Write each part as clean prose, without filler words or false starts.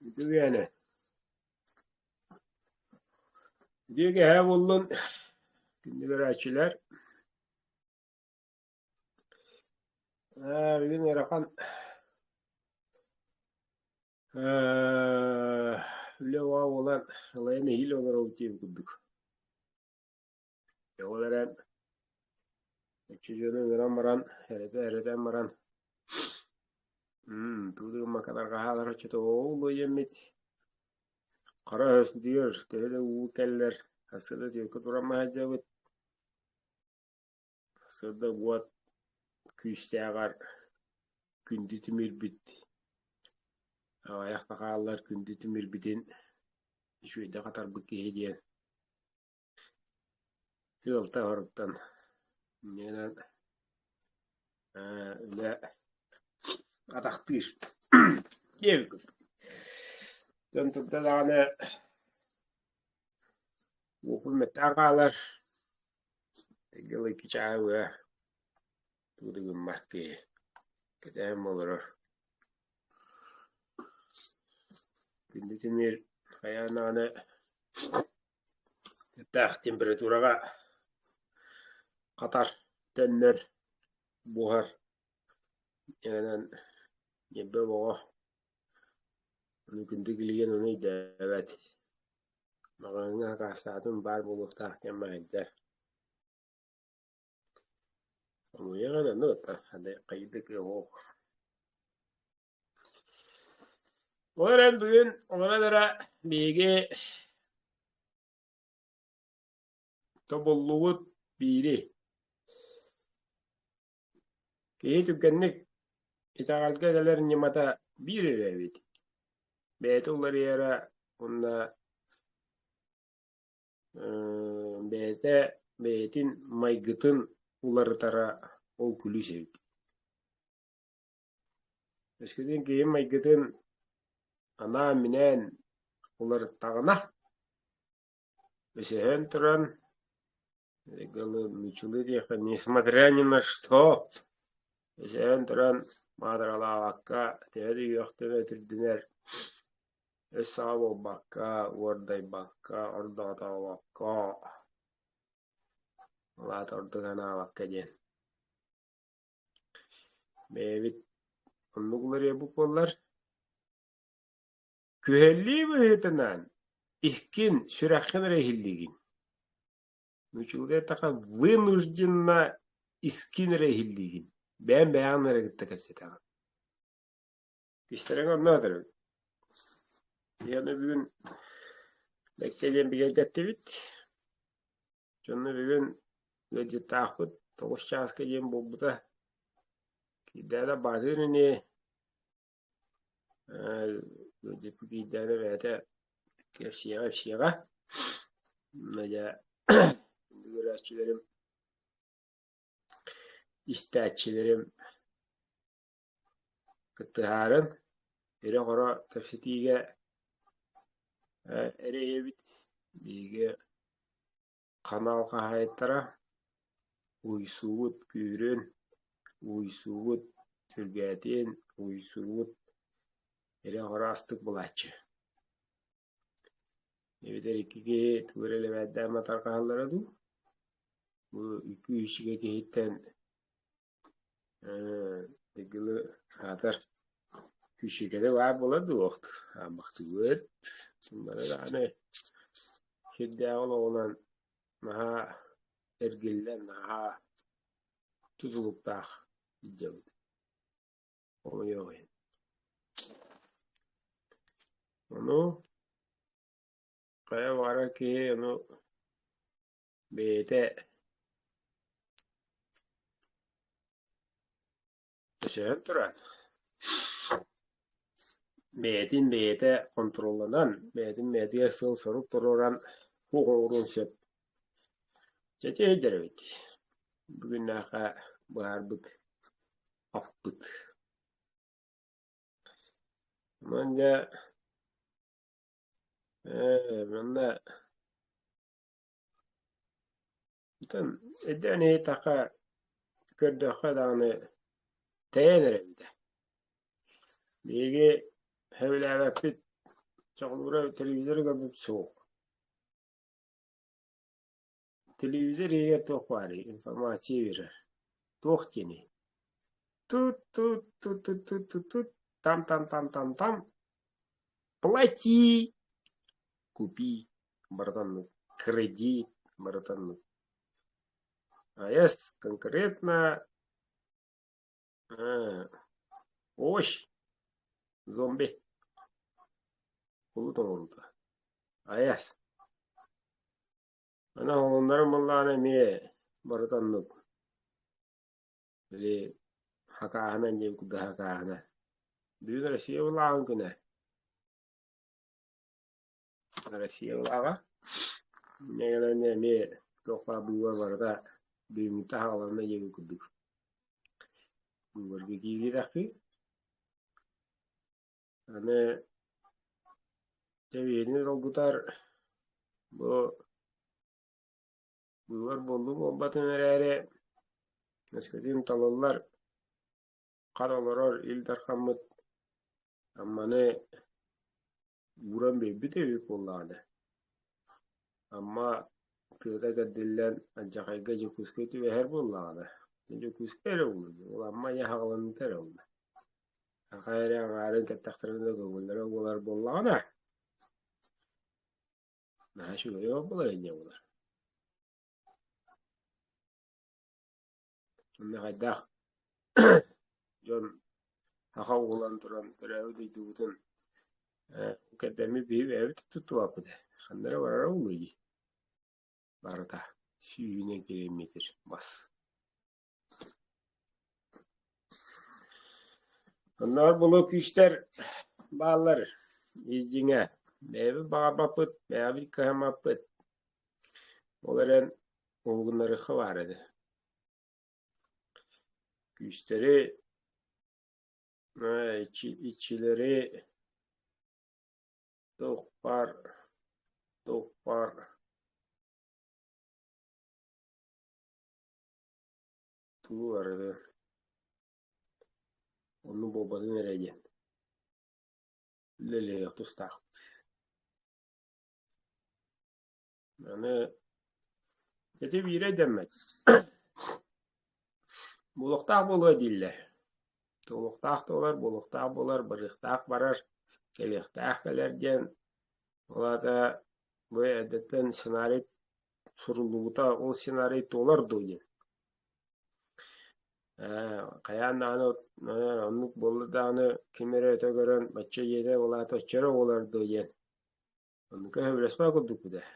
Үтүгүөнэ. Үтүө киэһэ буоллун, күндү көрөөччүлэр. Бүгүн ыарахан үлэ уоҕа буолан ылайан эһиил олоробут диэн курдук. Ол эрэн оччо дьону ыҥыран баран, эрэтэ-эрэтэн баран тугу да гыммакка тарҕаһаалар оччото ол диэммит хара өһөспүтүгэр төһө да уу кэллэр сарсыарда түөркэ туран сылдьабыт. Сарсыарда уот күүстээҕэр күндү тимирбит аҕыйах да хааллар күндү тимирбитин үчүгэйдик хатарбыт киһи диэн Ыалта оһоруттан инньэ үлэ атахтыыр диэбит курдук. Дьон турда даҕаны уопун мэттээн хаалар, дьыл икки чааһы быһа тугу да гыммат киһи кэтээн олорор. Күндү тимир хайаан даҕаны Эттээх температураҕа хатар, төннөр, буһар онон ньирбэ оҕо ону күндү килийиэн ону өйдөөбөт. Маҕаһыыҥҥа сакаастаатым баар буолуохтаах диэн маһайдар. Хомуйаҕын оннук хайдах кыах Ол эрэн бүгүн олорон эрэ биһиги тобуллубут биири. Киһи түргэнник итэҕэлгэ кэлэр ньымата биир эрэ эбит. Бэйэтэ уларыйара уонна бэйэтэ бэйэтин майгытын уларытара ол күлүүс эбит. Өскөтүн киһи майгытын анаан-минээн уларыттаҕына, өсөһөн туран, нууччалыы диэххэ несмотря ни на что, өсөһөн туран маатыралаабакка, төһө да үөхтүмэ түрдүнэр, өс-саҕа буолбакка, уордайбакка, ордоотообокко, ол аата ордук санаабакка диэн. Бэйэбит оннук уларыйарбыт буоллар, күһэллии быһыытынан искин, сүрэххин эрэ иһиллиигин. Нууччалыы эттэххэ вынужденно искин эрэ иһиллиигин. Бэйэҥ бэйэҕин эрэ кытта кэпсэтэҕин. Истэриҥ онно этэрбит. Дьэ бүгүн бэккэ диэн бигэргэттибит. Дьонно бүгүн ыалдьыттаахпыт 9 чааска диэн буолбута. Киирдээнэ баатыыр ини, ыалдьыппыт киирдээнэ бэйэтэ кэпсиэҕэ-ипсиэҕэ. Онно дьэ көрөөччүлэрим, истээччилэрим кыттыһаарын ирэ-хоро кэпсэтиигэ эрэйэбит. Биһиги ханаал хаһаайыттара уйсуубут күүрүн, уйсуубут сүргээтин, уйсуубут ирэ-хоро астык булааччы. Эбэтэр икки киһи тугу эрэ лэбээрдээн матарҕаһаллара дуу, бу икки үчүгэй киһиттэн Дылы аатар күүсүгэрэ баар буолар дуо аамахтыгыт бары даҕаны сирдээҕи олоҕунан наһаа эргиллэн наһаа тутулуктаах сылдьабыт хомойуох иһин. Ону хайа баҕарар киһи ону бэйэтэ өсөһөн туран, бэйэтин бэйэтэ хонтуруолланан, бэйэтин бэйэтигэр сыал-сорук туруоран суох оҥоруон сөп. Дьэ ити өйдөр эбит. Бүгүннээххэ быһаарбыт аппыт. Онон дьэ манна Оттон өйдөөн иһиттэххэ, көрдөххө даҕаны тэйэн эрэбит ээ. Биһиги сөбүлээбэппит. Чоҕулуура телевизоры көрбүт суох. Телевизор иһигэр туох баарый? Информация биэрэр. Туох диэний? Тут-тут-тут-тут-тут-тут там-там-там-там-там плати, купи, братан, кредит, братан. А я конкретно овощ, зомби. Кулут оҥоруута. Айас. Аны оҕолорум буоллаҕына эмиэ барыта оннук. Били хакааһынан диэн курдук хакааһынан. Бүгүн Россия былааҕын күнэ. Россия былааҕа. Инньэ эмиэ туох баар быыбар барыта бүгүҥҥүтэ саҕаланна диэбит курдук. Быыбарга киириэхпит. Аны тэбиэни долгутар бу быыбар буоллун буолбатын эрээри, өскөтүн талыллар хат олорор Ил Дархаммыт Амманы ууран биэрбит эбит буоллаҕына, Амма тыата кэрдиллэн алдьархайга Дьокуускай түбэһэр буоллаҕына, Дьокуускай эрэ буолуо, ол Амма ийэ хаҕыланыыта эрэ буолла. Аха эрэ аҥаарын кэттэхтэринэ көҥүллэрэ буолар буоллаҕына, наһаа үчүгэй балаһыанньа буолар. Онно хайдах дьон саха уолан туран төрөөбүт дойдубутун кэрдэммит биһи бэйэбит туттубаппыт ээ. Ханна эрэ барара буолуо дии. Барыта сүүһүнэн километр бас. Оннооҕор булуу күүстэр бааллар ис дьиҥэ. Бэйэбит баҕарбаппыт, бэйэбит кыһаммаппыт. Ол эрэн уһугуннарыахха баар этэ. Күүстэри, иччилэри туох баар, туох баар Тугу барытын оннук буолбатын эрэ диэн үлэлиэх тустаахпыт. Аны ити биирэ өйдөммөт. Буолуохтаах буолуо дииллэр. Туолуохтаах туолар, буолуохтаах буолар, барыахтаах барар, кэлиэхтээх кэлэр диэн. Ол аата бу эрдэттэн сценарий суруллубута, ол сценарий туолар дуо диэн. Хайаан даҕаны оннук буолла даҕаны ким эрэ өтө көрөн бачча ийэтэ ол аата оччо эрэ буолар дуо диэн оннука сөбүлэспэт курдукпут ээ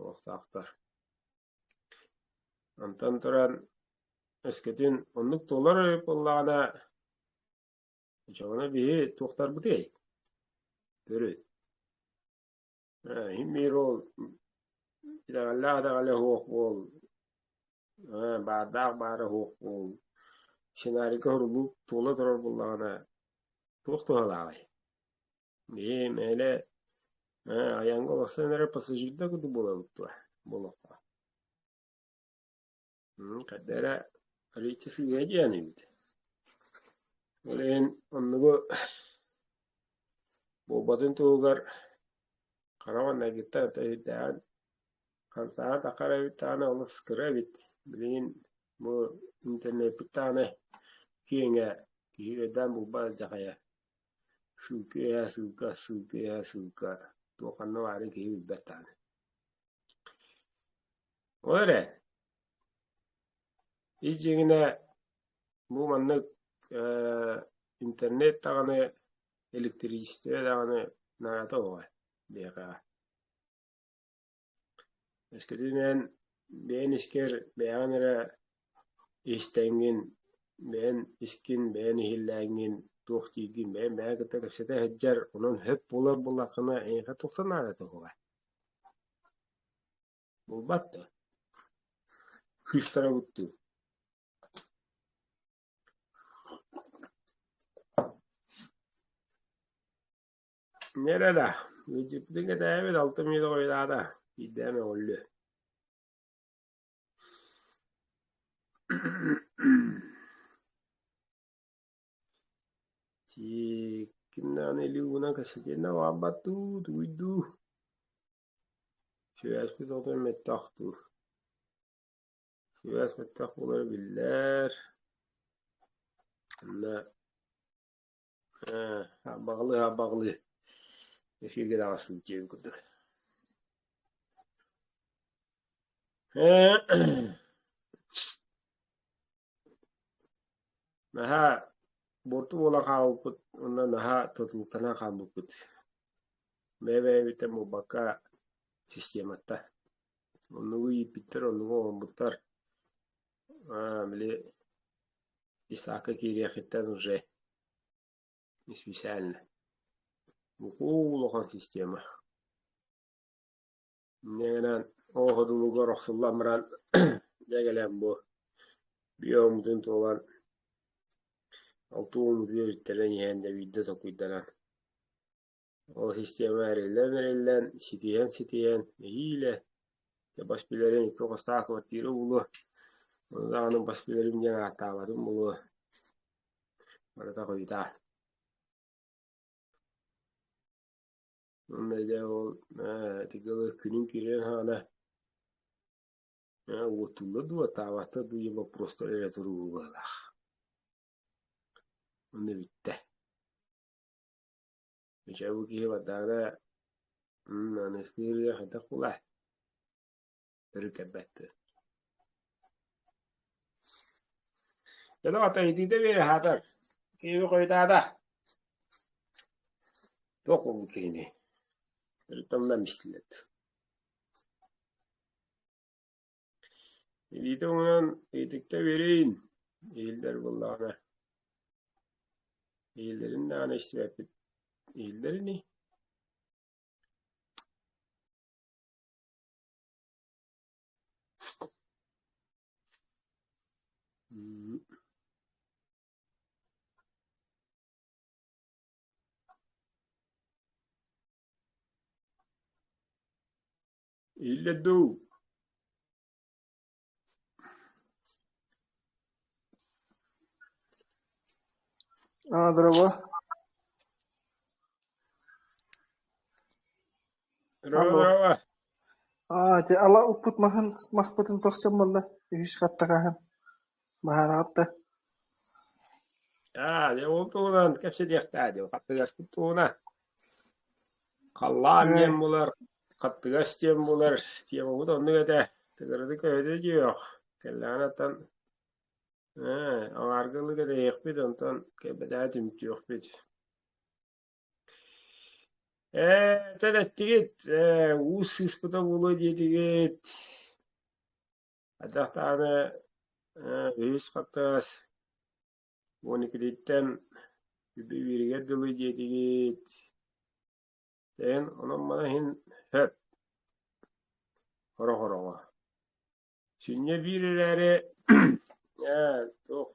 олохтоохтор. Онтон туран өскөтүн оннук туолар эбит буоллаҕына оччоҕуна биһи туохтарбытый? Төрүт. Иһин биир ол итэҕэллээх итэҕэлэ суох буол, баардаах баара суох буол, сценарийга суруллуу туола турар буоллаҕына туох туһалааҕый? Биһи мээлэ айаҥҥа олорсон эрэ пассажирдар курдук буолабыт дуо буолуохха. Хайда эрэ арыычча сыыһа диэн эбит. Ол иһин оннугу буолбатын туһугар хара маҥнайгыттан өйдөөҕүн хамсааһын таххар эбит даҕаны олус кыра эбит. Билигин бу интернеппит даҕаны киэҥэ киһи өйдөөн булбат алдьархайа. Ссылка иһэ ссылка, ссылка иһэ ссылка туох ханна баарын киһи билбэт даҕаны. Ол эрэ ис дьиҥинэ бу маннык интернет даҕаны, электричество даҕаны наада оҕо биһиэхэҕэ. Өскөтүнэн бэйэн искэр бэйэҕин эрэ иһистэҥҥин, бэйэн искин, бэйэн иһиллээҥҥин туох дииргин бэйэн бэйэҕин кытта кэпсэтэ сылдьар, онон сөп буолар буоллаххына эйиэхэ туохтан наадата суоҕа. Булбат да кыыстарабыт дуу Нэрэ да, ыалдьыппытын кэтээбит алта мүнүүтэ хойутаата, биирдээн мөҕүллүө Тиик. Ким даҕаны илии уунан кэпсэтиэн да баҕарбат дуу, тугуй дуу, сибээспит отой мөлтөх дуу. Сибээс мөлтөх буолара биллэр. Онно абаҕалыы-абаҕалыы эфиргэ таҕыстым диэбит курдук. Наһаа буорту буола хаалбыппыт уонна наһаа тутулуктанан хаалбыппыт. Бэйэ-бэйэбиттэн буолбакка систематтан. Оннугу ииппиттэр, оннугу оҥорбуттар. Аа, били Исаака киириэхиттэн уже специально. Улахан система. Инньэ гынан ол ходулугар охсуллан баран дьэ кэлэн бу биоммутун туолан алтуоммутугар үттэрэн иһэн да биирдэ толкуйданан ол система эриллэн-эриллэн, ситиһэн-ситиһэн нэһиилэ дьэ бас билэрин икки хостоох квартира буолуо, ону даҕаны бас билэрим диэн ааттаабатым буолуо, барыта хойутаа. Уонна дьэ ол ити дылы күнүн киирэн хаана уоттууллар дуу, уоттаабаттар дуу диэн боппуруостар эрэ туругу быһыылаах. Онно бүттэ. Дьэ бу киһи бардаҕына аныгыскы хайдах буолаа төрүт кэлбэт Дьоно итиитэ биэрэ аһаатар киһи хойутаата туох буолбут киһиний төрүт онно истилэр Илиитэ уунан ыйытыкта биэриин, иһиллэр буоллаҕына иһиллэрин даҕаны истибэппит иһиллэр ини Иһиллэр дуу? А, здорово. Здорово, Алло. здорово. Аа, ити ала укпут маһын маспытын тохсон буолла. Үһүс хаттаҕаһын баһаараҕытта. Аа, дьэ ол туһунан кэпсэтиэхтээ дии, хаттыгаспыт туһунан. Халлаан Ээ, диэн булар, хаттыгас диэн булар, темабыт оннук этэ. Тыгырыды көһүтэ диэх. Кэллэҕинэ оттон ээ, аҥаарга ылы кэтэһиэхпит, онтон кэлбэтэҕэ түмтүөхпүт. Ээ, этэн эттигит, ээ, уус сыыспыта буолуо диэтигит. Хайдах даҕаны ээ, үһүс хаттыгас 12-титтэн үбү-бииригэр дылы диэтигит. Тэйэн онон-манан иһин сөп, хоро-хороҕо. Сүнньэ биир эрээри ээ, туох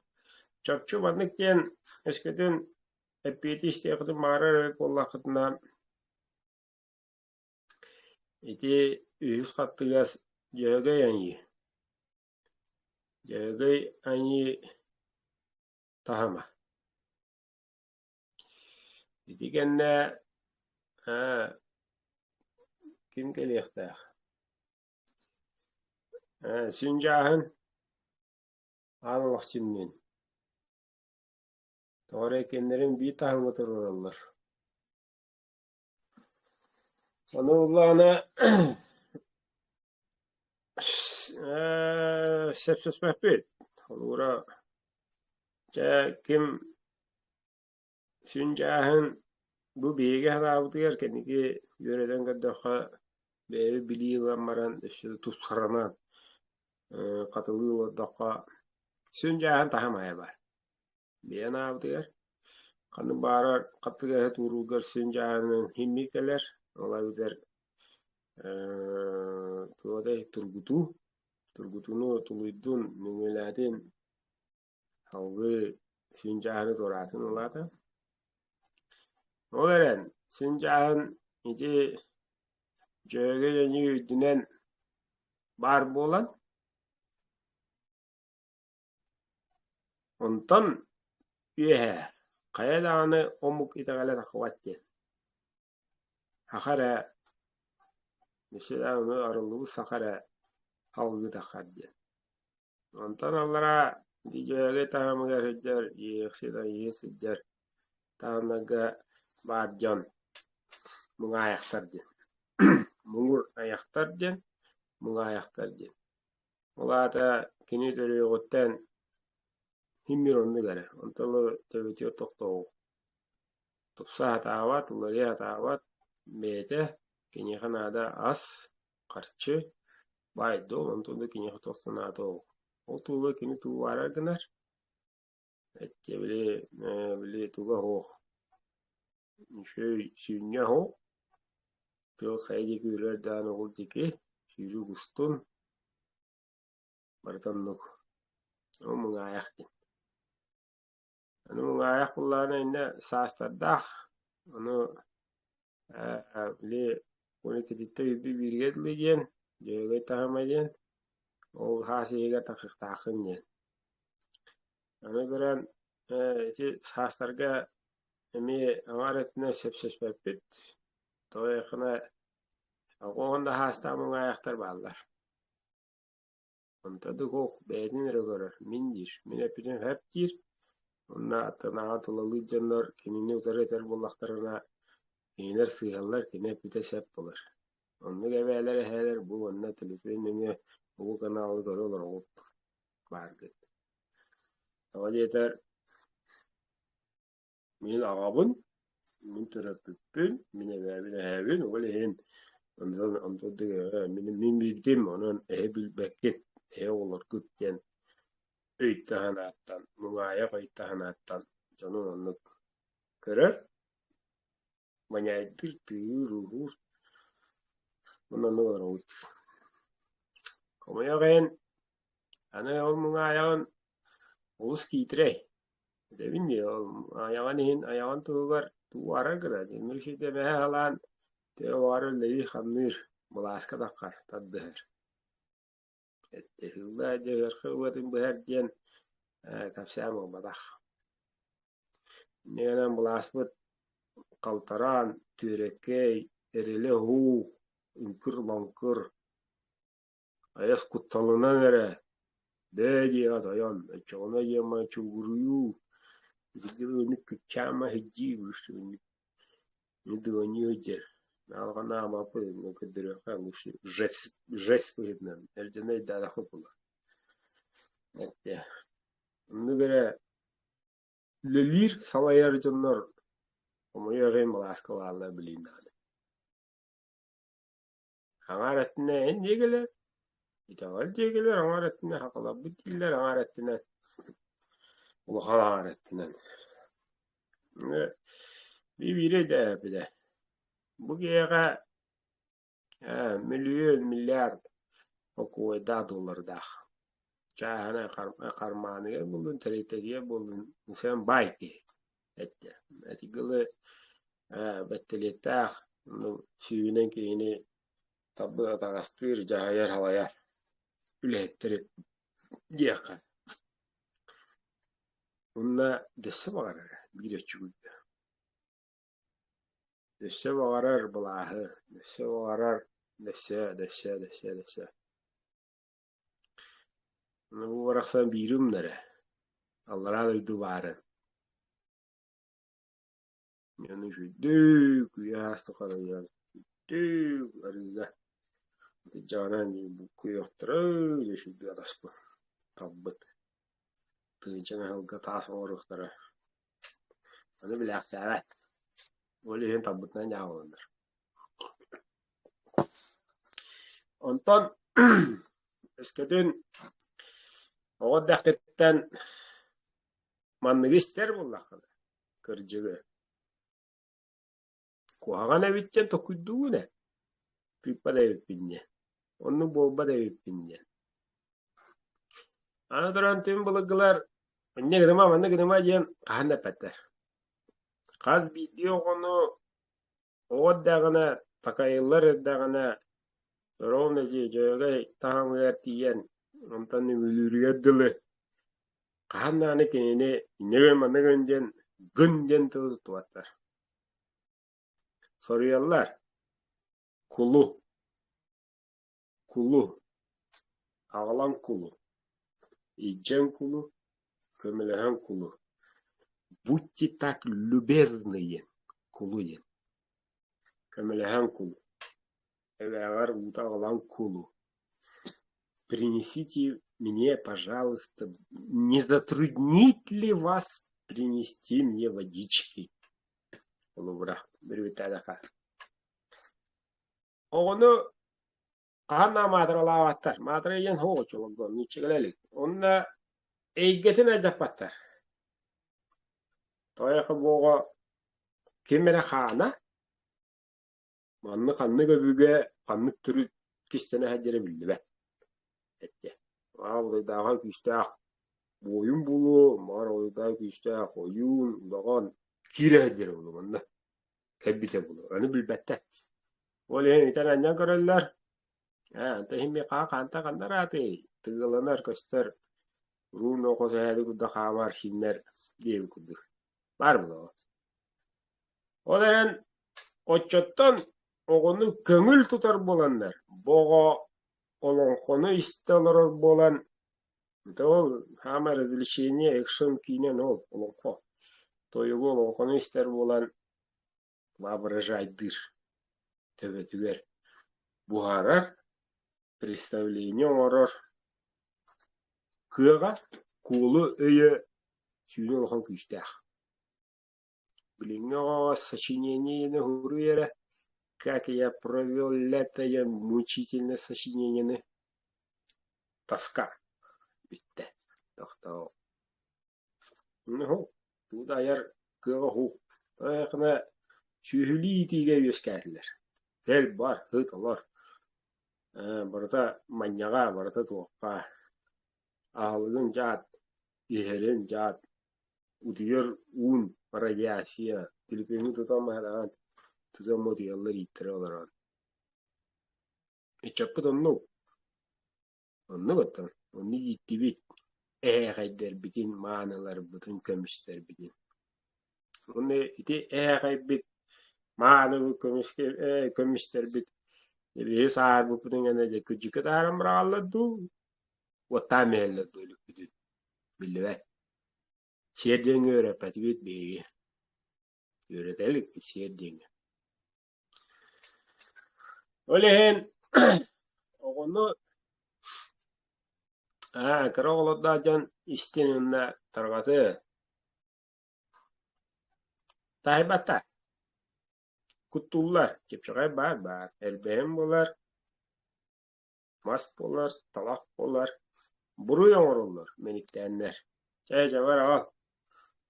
чопчу маннык диэн өскөтүн эппиэти истиэххитин баҕарар эбит буоллаххытына ити үһүс хаттыгас Дьөһөгөй аньыы. Дьөһөгөй аньыы таһыма. Ити кэннэ аа, ким кэлиэхтээх? Ээ, сүн дьааһын аан олохсуннун. Тоҕо эрэ иккиэннэрин биир таһымҥа туруораллар. Ону ыллаҕына ээ, сөпсөспөппүт. Холобура, чэ, ким Сүн дьааһын бу биһиги санаабытыгар кэнники үөрэтэн көрдөххө бэйэбит билии ылан баран өссө да тупсарынан хатылыы олордоххо сүн дьааһын таһым айа баар. Бэйэ анаабытыгар ханнык баарар хаттыгаһы тууруугар сүн дьааһынын химмит кэлэр, ол эбэтэр туодай тургутуу, тургутууну тулуйдун, нөҥүөлээтин Салгыы син дьааһыны туораатын ылаата. Ол эрэн, син дьааһын ити Дьөһөгөй аньыы үрдүнэн баар буолан, онтон үөһэ Хайа даҕаны омук итэҕэлэ тахсыбат диэн. Саха эрэ өссө даҕаны арыллыбыт саха эрэ салгыы тахсар диэн. Онтон аллараа дьүөгэ таһымыгар сылдьар, иэхсит айыы сылдьар таһымнарга баар дьон муҥаайахтар диэн. Муҥур айахтар диэн, муҥаайахтар диэн. Ол аата кини төрүөҕүттэн син-биир оннук эрэ, онтон ыла төбөтүгэр тохтообут. Тупса сатаабат, уларыйа сатаабат, бэйэтэ киниэхэ наада ас, харчы, баай-дуол, онтон да киниэхэ туох санаата ол. Ол туһугар кини тугу баарар гынар, эччэ били, били туга суох, үчүгэй сүнньэ суох, тыал хайа диэки үрэр даҕаны ол диэки сүүрүк устун, барыта оннук. Ол муҥаайах диэн. Аны муҥаайах буоллаҕына иннэ саастардаах, ону били уон иккититтэн үүрбүт бииргэ дылы диэн, дьөһөгөй таһыма диэн, ол саас иһигэр тахсыахтааххын диэн. Аны көрөн ити саастарга эмиэ аҥаар өттүнэн сөпсөспөппүт. Тоҕо диэтэххинэ, оҕоһун да саастаах муҥаайахтар бааллар. Онто да суох бэйэтин эрэ көрөр, мин диир, мин эппитим сөп диир. Уонна аттынааҕы тулалыыр дьоннор кинини утары этэр буоллахтарына, кинилэр сыыһаллар, кини эппитэ сөп буолар. Оннук эбээлэр, эһээлэр бу уонна төлөпүөн нөҥүө угу каналы көрө олороҕут бааргыт. Тоҕо диэтэр, Мин аҕабын, мин төрөппүппүн, мин эбээбин, эһээбин, ол иһин онтон онтон мин мин билбитим, онон эһи билбэккит, эһи оҕолоргут диэн өй-санааттан, муҥаайах өй-санааттан дьонун оннук көрөр, манньайдыыр, тыыр, ууһуур уонна оннук олоробут. Хомойуох иһин, аны ол муҥаайаҕын олус киитирэй. Этэбин дии, ол айаҕын иһин, айаҕын туһугар тугу барар гына, дьоннор үчүгэйдик эбэһэ аһылаан, төһө баҕарар үлэлиир-хамныыр, былааска таххар, тардыһар. Эттэһиллэ дьэ ыарха уотун быһар диэн кэпсээн буолбатах. Инньэ гынан былааспыт халтараан, түөрэккэй, эрэлэ уһуу, үҥкүр-лоҥкур, айас кутталынан эрэ бээ диэҕэ тойон, оччоҕуна диэмэ чугуруйуу, итиргэ күччаама сылдьыы Дыонньуу диэн наалҕанаабаппыт көрдөрүөххэ жесть жесть быһыытынан эрдэнэ өйдөөтөххө буолар. Оннук эрэ үлэлиир, салайар дьоннор хомойуох иһин былааска бааллар билигин даҕаны. Аҥаар өттүнэ эн диэкилэр, итэҕэл диэкилэр, аҥаар өттүнэ сахаларбыт дииллэр, аҥаар өттүнэн улахан аҥаар өттүнэн. Биири өйдөөбүтэ. Бу киһиэхэ мөлүйүөн, миллиард окуойдаах доллардаах. Чааһынай хармааныгар буоллун, тэрилтэтигэр буоллун, сэн баай киһи эттэ. Этигылы бэттэлиэттээх сүүһүнэн киһини талбыт атаҕастыыр, дьаһайар, салайар үлэһиттэри диэххэ. Уонна дөссө баҕарар биир өччүгүйдэ. Дөссө баҕарар былааһы, дөссө баҕарар, дөссө, дөссө, дөссө, дөссө. Бу барахсан биири умнар ээ, аллараа дойду баарын. Дьону үчүгэйдик үйэ аас тухары үчүгэйдик арыыга дьаҕанан буккуйуохтара үчүгэйдик атаспыт, талбыт. Тыынчан аһылга таас оҥоруохтара. Ону билээхтээбэт. Ол иһин талбытынан дьаабыланар. Онтон өскөтүн оҕо эрдэххиттэн манныгы истэр буоллаххына, кырдьыгы, куһаҕан эбит диэн толкуйдуугун ээ, тыыппат эбиппин диэн, оннук буолбат эбиппин диэн. Аны туран түҥ былыргылар инньэ гыныма, маннык гыныма диэн хаһан да эппэттэр. Хас биирдии оҕону оҕо эрдэҕинэ, такайыллар эрдэҕинэ, ровно дьүөгэй таһымыгар тиийэн, онтон үҥүлүүрүгэр дылы хаһан даҕаны кинини инньэ гын, маннык гын диэн. Гын диэн тылы туттубаттар. Соруйаллар: кулу, кулу, аҕалан кулу, илдьэн кулу, көмөлөһөн кулу. Будьте так любезны диэн, кулу диэн. Көмөлөһөн кулу. Эбээҕэр уута аҕалан кулу. Принесите мне, пожалуйста, не затруднит ли вас принести мне водички? Холобура, бүрүбүттээдэхэ. Оҕону хаһан да маатыралаабаттар. Маатыра диэн суох оччолорго, нуучча кэлэ илик. Онно эйгэтин алдьаппаттар. Тоҕо бу оҕо ким эрэ хаана Манна ханнык өбүгэ, ханнык төрүт кистэнэ сылдьара биллибэт этэ. Аа Удайдааҕы күүстээх буойун буолуо, баҕар Удайдааҕы күүстээх ойуун, удаҕан киирэ сылдьара буолуо манна кэлбитэ буолуо. Аны билбэттэр. Ол иһин итэн анньан көрөллөр. Ээ, онтон иһин мин хаан хантан ханна ыраатый? Тыыланар, көстөр, уруун хос эһээди курдук хаамар сииннэр диэбит курдук. Баар буолуо. Ол эрэн оччоттон оҕону көҥүл тутар буоланнар, бу оҕо олоҥхону истэ олорор буолан, это ол саамай развлечение, экшн киинэ ол олоҥхо. Тойугу олоҥхону истэр буолан воображайдыыр төбөтүгэр буһарар, представление оҥорор кыаҕа, куолу өйө сүүнэ улахан күүстээх. Билиҥҥи оҕоҕо сочинениены уһуруй эрэ, как я провел лето я мучительно сочинениены тоска бүттэ тохтоо Ну, тугу да айар кыаҕа уһуу. Тойохуна сүөһүлүү иитиигэ үөскээтилэр. Кэл бар, ыт олор. Барыта манньаҕа, барыта туохха. Аһылыгын дьаат, иһэрин дьаат, утуйар уун радиация, телефону тутан маһараан, тутан утуйаллар ииттэрэ олорон. Ыччаппыт оннук. Оннук оттон, оннук ииттибит эһээхэйдэрбитин, мааныларбытын, көмүстэрбитин. Уонна ити эһээхэйбит, мааныбыт көмүскэ көмүстэрбит биһи сааһырбыппытын гэнэ дьэ күдьүкэ таһааран быраҕаллар дуу, уоттаан биһэллэр дуу өлүкпүтүн биллибэт. Сиэр диэҥҥэ үөрэппэтибит биһиги. Үөрэтэ иликпит сиэр диэҥҥэ. Ол иһин оҕону кыра оҕолордоох дьон истин уонна тарҕатыы. Таайбата. Куттууллар, чыпчаҕай баар баар, элбэһин буолар, мас буолар, талах буолар, буруй оҥороллор мэниктээннэр. Чэ, чэ бар аҕал,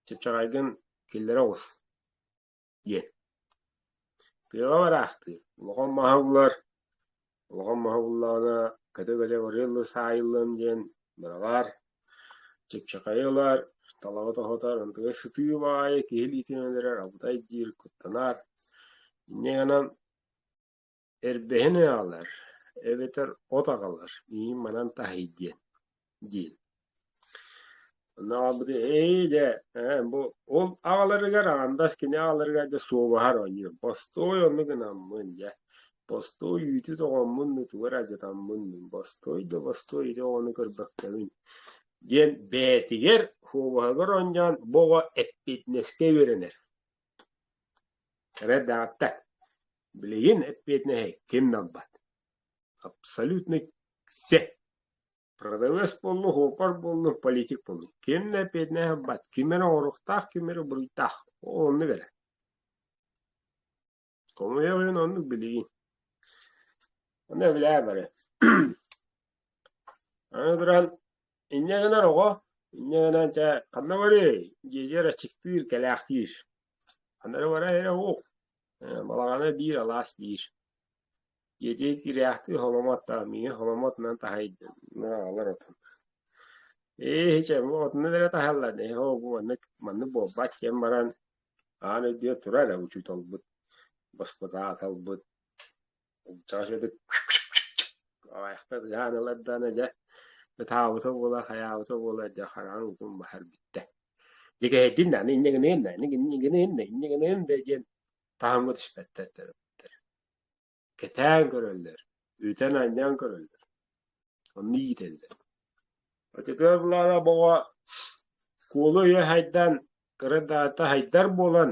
чыпчаҕайгын киллэрэ оҕус диэн. Тыаҕа бараахтыыр, улахан маһы булар, улахан маһы буллаҕына көтө-көтө барыылла саайыллан диэн быраҕар, чыпчахайы ылар, талаҕы тоһутар, онтуга сытыы баҕайы киһи илиитин өлөрөр, абытай диир, куттанар. Инньэ гынан эрбэһин аҕалар эбэтэр от аҕалар, миигин манан таһый диэн диир. Онно аҕалбыты ээ дьэ ээ бу ол аҕаларыгар аҕандас кини аҕаларыгар дьэ суобаһар оонньуур. Бостуой оннук гынаммын дьэ, бостуой үүтү тоҕоммун дуу тугу эрэ алдьатаммын дуу, бостуой да бостуой ити оҕону көрбөккөбүн диэн бэйэтигэр суобаһыгар оонньоон бу оҕо эппиэтинэскэ үөрэнэр. Эрэ даҕаттан билигин эппиэтинэһи ким да ылбат. Абсолютно все. Продавец буоллун, суоппар буоллун, политик буоллун. Ким да эппиэтинэһи ылбат. Ким эрэ оҥоруохтаах, ким эрэ буруйдаах. Ол оннук эрэ. Хомойуох иһин оннук билигин. Ону эбилээ бары. Аны туран инньэ гынар оҕо, инньэ гынан чэ ханна барыай, дьиэтигэр аччыктыыр, кэлээхтиир. Ханна эрэ барар эрэ уох. Балаҕана биир, алаас биир. Дьиэтигэр киирээхтии холомоттоох, миигин холомотунан таһыйдын, аҕалар отун. Ээ, чэ, бу отунан эрэ таһаллар, ээ, оо, бу маннык, маннык буолбат диэн баран, аан өйдүө турар эрэ учууталбыт, баспытааталбыт, аҕыйахта ыһаан ылар даҕаны дьэ, ытаабыта буола, хайаабыта буола дьэ хараҕын уутун баһар бүттэ. Дьэ кэһэйдин да, аны инньэ гыныан да, аны инньэ гыныан да, инньэ гыныан да диэн таһымҥа түспэттэр төрөппүттэр. Кэтээн көрөллөр, үтэн-анньан көрөллөр. Онно иитэллэр. Оччотугар былаана боҕо куолу өйө хайдан, кыра даата хайдар буолан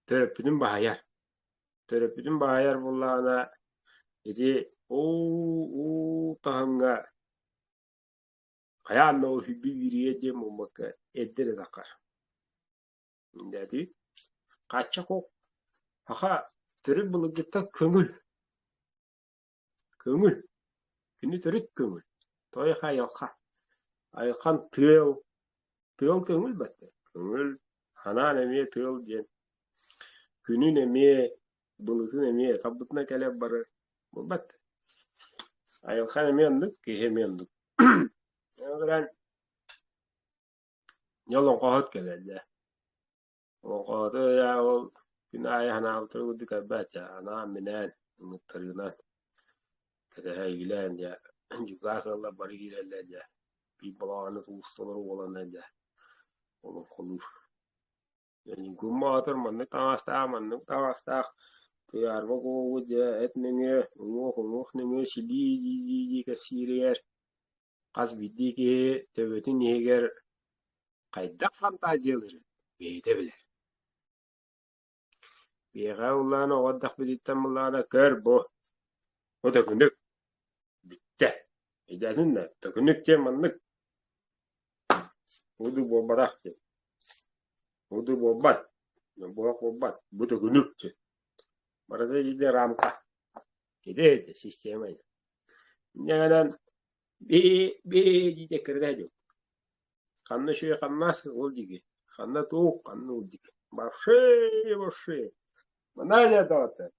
төрөппүтүн баһыйар. Төрөппүтүн баһыйар буоллаҕына ити уу таһымҥа хайаан да ол сүрбүү киириэ диэн буолбакка эрдэ эрэ таххар. Дээтии хааччах ох саха төрүт былыргыттан көҥүл Көҥүл, кини төрүт көҥүл, тойх айылҕа, айылҕан тыал, тыал көҥүл баттар, көҥүл, анаан эмиэ тыал диэн, күнүн эмиэ, былытын эмиэ талбытынан кэлэр барар буолбат. Айылҕа эмиэ оннук, киһи эмиэ оннук. Ол эрэн дьэ олоҥхоһут кэлэллэ. Олоҥхоһуту ол күн аайы санаабытын курдук көрбөт анаан-минээн ыҥыттарыынан кэтэһэ иилээн дьэ дьукаах ыаллар бары киирэллэр дьэ биир балаҕаны тулусталар уоланна дьэ олоҥхолуур. Ньукуун Боотур маннык таҥастаах, маннык таҥастаах туйаарба куолу дьэ эт нөҥүө, уҥуох уҥуох нөҥүө силии дии-дии кэпсииригэр хас биирдии киһи төбөтүн иһигэр хайдах фантазиялыырын бэйэтэ билэр. Биһиэхэ ыллаан оҕо эрдэхпититтэн былаана көр бу, бу төкүнүк, бүттэ. Өйдөөтүн да, төкүнүк диэн маннык. Уду буолбатах диэн. Уду буолбат, буһах буолбат, бу төкүнүк диэн. Барыта итиннэ рамка. Ити ити система ити. Инньэ гынан бии бии диэтэ кырга дьон. Ханна үчүгэй хамнас ол диэки, ханна туох ханна ол диэки. Большие большие. Мына даҕата.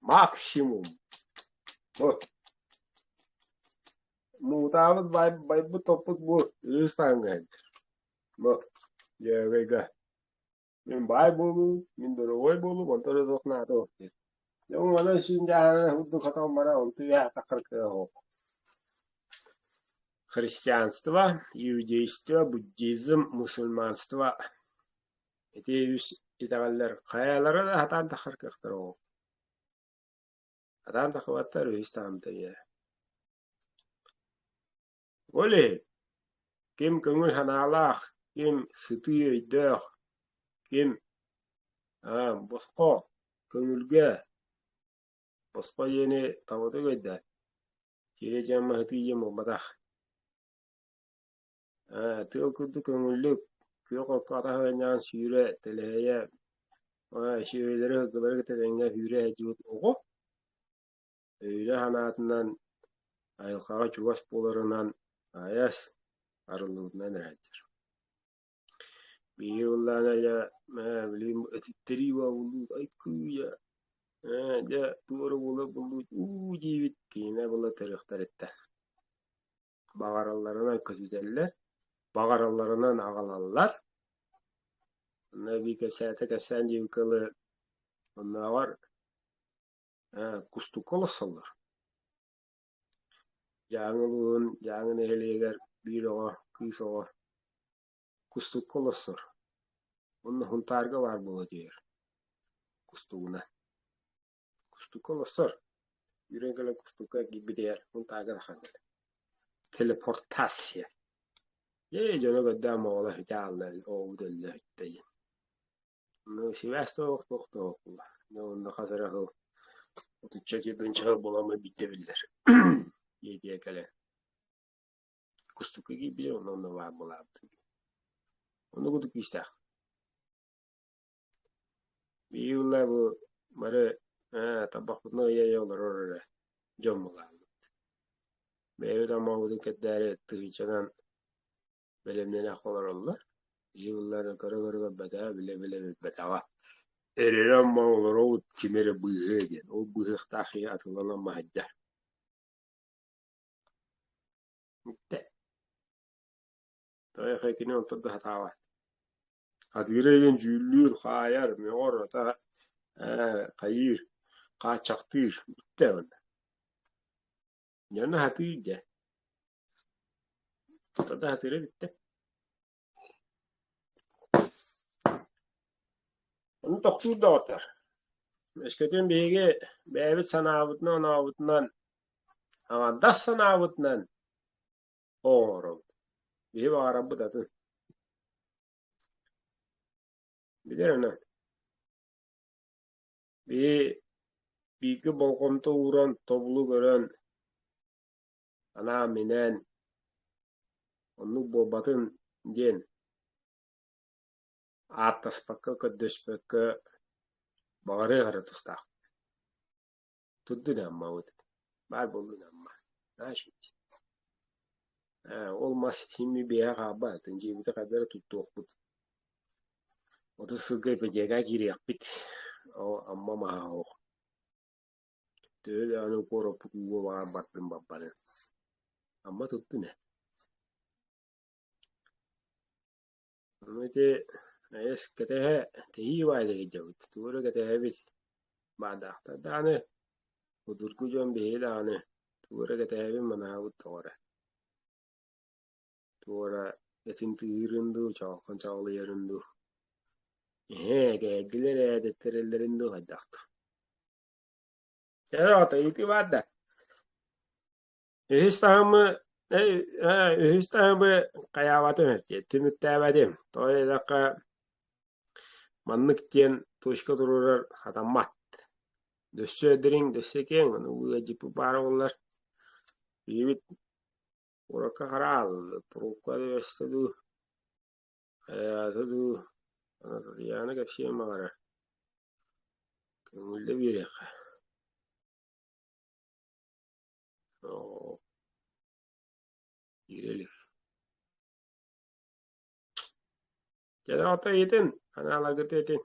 Максимум. Вот. Муутаабыт байбыт топпут бу ыыс таһымҥа Бу дьүөгэйгэ. Мин баай буолуу, мин доруобай буолуу, онтон да туох наада суох диэн. Дьэ манан син дьаһана курдук хотон баран онту үөһэ кыах суох. Христианство, иудейство, буддизм, мусульманство ити үс итэҕэллэр хайалара да сатаан тахсар кыахтара суох. Сатаан тахсыбаттар үһүс таһымта ийэ. Ол иһин ким көҥүл санаалаах, ким сытыы өйдөөх, ким босхо көҥүлгэ, босхо диэни табатык өйдөөн, Киһи дьэ маһытыы диэн буолбатах. Тыал курдук көҥүллүк, күөх окко атах ыанньаҕын сүүрэ, тэлэһийэ, сүөһүлэри, сылгылары кытта тэҥҥэ сүүрэ сылдьыбыт оҕо өйүнэн-санаатынан айылҕаҕа чугас буоларынан айас арыллыбытынан эрэ сылдьар. Биһиги буоллаҕына дьэ билигин этиттэрии буоллубут айкыыйа ээ дьэ туора буола буллубут уу диибит киинэ була төрүөхтэриттэн баҕаралларынан көтүтэллэр, баҕаралларынан аҕалаллар. Онно эбии кэпсээтэ кэпсээн диэбиккэ дылы оннооҕор кустукка олорсоллор. Дьааҥы улууһун Дьааҥы нэһилиэгэр биир оҕо, кыыс оҕо Кустукка олорсор, уонна Һунтаарга баар буола түһэр Кустугунан. Кустукка олорсор, үүрэн кэлэн Кустукка киирбитигэр Һунтаарга тахсан кэлэр. Телепортация. Ээ, дьоно көрдөөн моҕоло сүтэ хаалла, оҕобут өллө сүттэ диэн. Ну, сибээс да суох, туох да суох буолла. Дьэ уонна хас эрэ сыл отучча тыһыынча сыл буоламмыт биирдэ биллэр. Ийэтигэр кэлэн Кустукка киирбитэ уонна онно баар буолаабыт. Оннук курдук күүстээх. Биһиги буолла бу бары табахпытынан ыйа-ыйа олорор эрэ дьон буолаабыт. Бэйэбит омообутун кэрдээри тыһыынчанан бэлэмнэнэ олороллор. Биһиги буоллаҕына көрө-көрө көрбөтөҕө, билэ-билэ билбэтэҕэ. Эрэрэ ама олоробут ким эрэ быыһыа диэн. Ол быыһыахтаах киһи атылланан баһыйда. Бүттэ. Тоҕо кини онтон да сатаабат. Атыыра диэн дьүүллүүр, хаайар, мөҕөр, ата хайыыр, хааччахтыыр. Бүттэ уонна. Дьоно сатыыр дьэ. Онтон да сатыыра бүттэ. Ону тохтуур доҕоттор. Өскөтүн биһиги бэйэбит санаабытынан-онообутунан, аҥардас санаабытынан оҥоробут. Биһи баҕарарбыт атын. Билэр онон. Биһи бииргэ болҕомто ууран, тобулу көрөн, анаан-минээн оннук буолбатын диэн ааттаспакка, көрдөспөккө баҕарыах эрэ тустаахпыт. Турдун Аммабыт, баар буоллун Амма. Наачить. Ээ, ол мас син биэһэ хаалбат, дьиэбитин хайдах эрэ туттуохпут. 30 сылга ипотека киириэхпит. Ол Амма маһа оһох. Төһө даҕаны куораппыт ууга баҕар бардын барбатын. Амма туттун ээ. Ону ити эйэс кэтэһэ тэһии баайда сылдьабыт, тугу эрэ кэтэһэбит баардаахтар даҕаны, судургу дьон биһиги даҕаны тугу эрэ кэтэһэбин манаһабыт тоҕо эрэ. Тугу эрэ этин тыырын дуу, чаҕылхан чаҕылыйарын дуу, эһээ кээдилэр ээ дэттэрэллэрин дуу хайдах дуу. Чэ оҕото ыйытыы баар да? Үһүс таһымы үһүс таһымы хайаабатым түмүктээбэтим. Тоҕо диэтэххэ маннык диэн точка туруорар хатаммат. Өссө дириҥ, өссө киэҥ, ону ыалдьыппыт баара буоллар биһибит куоракка хараал, трубка түбэстэ дуу, хайаата дуу, Татьяна кэпсиэн баҕарар. Көҥүллэ биэриэххэ. Оо, киирэ илик. Дьэ, доҕоттор, иитин, анааларгыт этин.